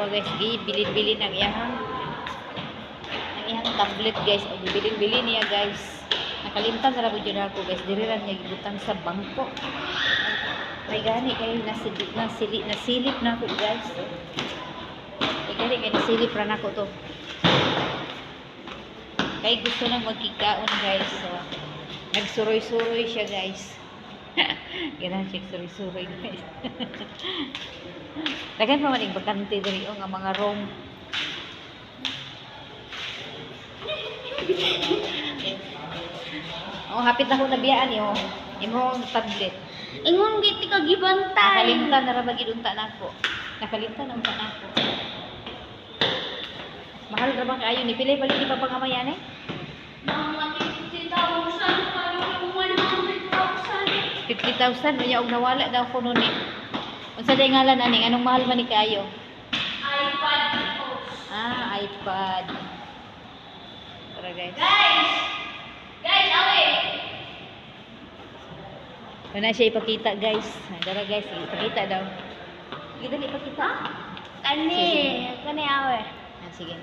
Tanawa, guys, gibilin-bilin ang iyang tablet, guys. O gibilin-bilin niya, guys. Nakalimtan ra jud ako, guys. Diri ra niya gibutang sa bangko. May gani kay nasili nasili nasilip na ako, guys. May gani kay nasilip ra nako to. Kay gusto nang magkikaon, guys. So, nagsuroy-suroy siya, guys. Ganahan siya suroy-suroy, guys. Daghan pa man ing bakante diri oh, nga mga room. Oh, hapit na ko nabiyaan ni oh. Imong tablet. Ingon giti ka gibantay. Nakalimtan na ra ba gid unta nako. Nakalimtan na unta nako. Mahal ra ba kaayo ni pili balik ni papangamayan eh? Mga 50,000, parang 100,000. 50,000 unya og nawala daw kuno ni. Unsa day ngalan ani, anong mahal man ni kaayo? iPad post. Ah, iPad. Tara, guys. Guys! Guys, awe! Wala siya ipakita, guys. Tara, guys, ipakita daw. Sige, dali ipakita. Kani, kani awe. Ah, sige.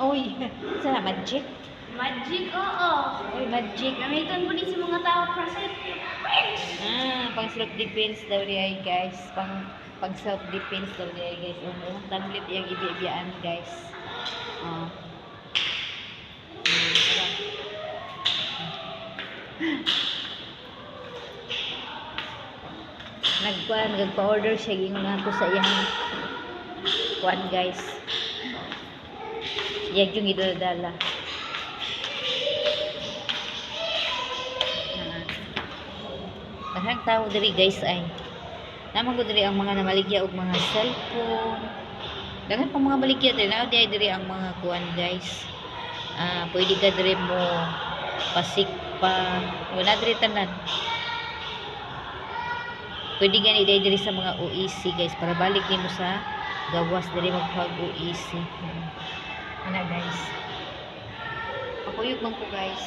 Uy, sa magic? Magic, oo. Uy, magic. Gamiton mo ni sa mga tao para sa defense. Ah, pang self defense daw niya ay, guys. Pang pang self defense daw niya ay, guys. Oh, yung tablet iyang ibiibiyaan, guys. Oh. Tara. Nagkuan, nagpa-order siya gingon ako sa iyang kuan, guys. Iyang yung idadala. Ah. Daghang tao diri, guys, ay. Naman ko diri ang mga namaligya og mga cellphone. Daghan pang mga baligya diri, naa di ay diri ang mga kuan, guys. Ah, pwede ka diri mo pasikpa. Wala diri tanan. Pwede gani diri diri sa mga OEC, guys, para balik nimo sa gawas diri magpag OEC. Ana, guys. Pakuyog man ko, guys.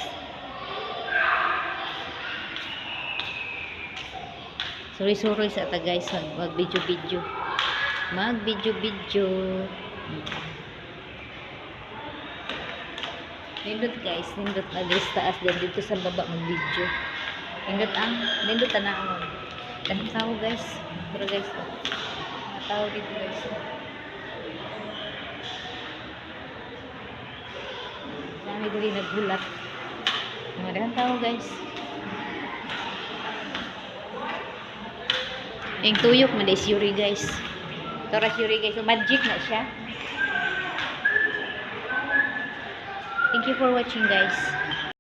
Suroy-suroy sa ta, guys, mag video video. Mag video video. Nindot, guys, nindot na diri sa taas din dito sa baba mag video. Nindot ang nindot tanawon. Dahil tao, guys. Pero guys, oh. Mga tao dito, guys. Dami diri naghulat. Mga daghang tao, guys. Yung tuyok man is Yuri, guys. Tora si Yuri, guys. So, magic na siya. Thank you for watching, guys.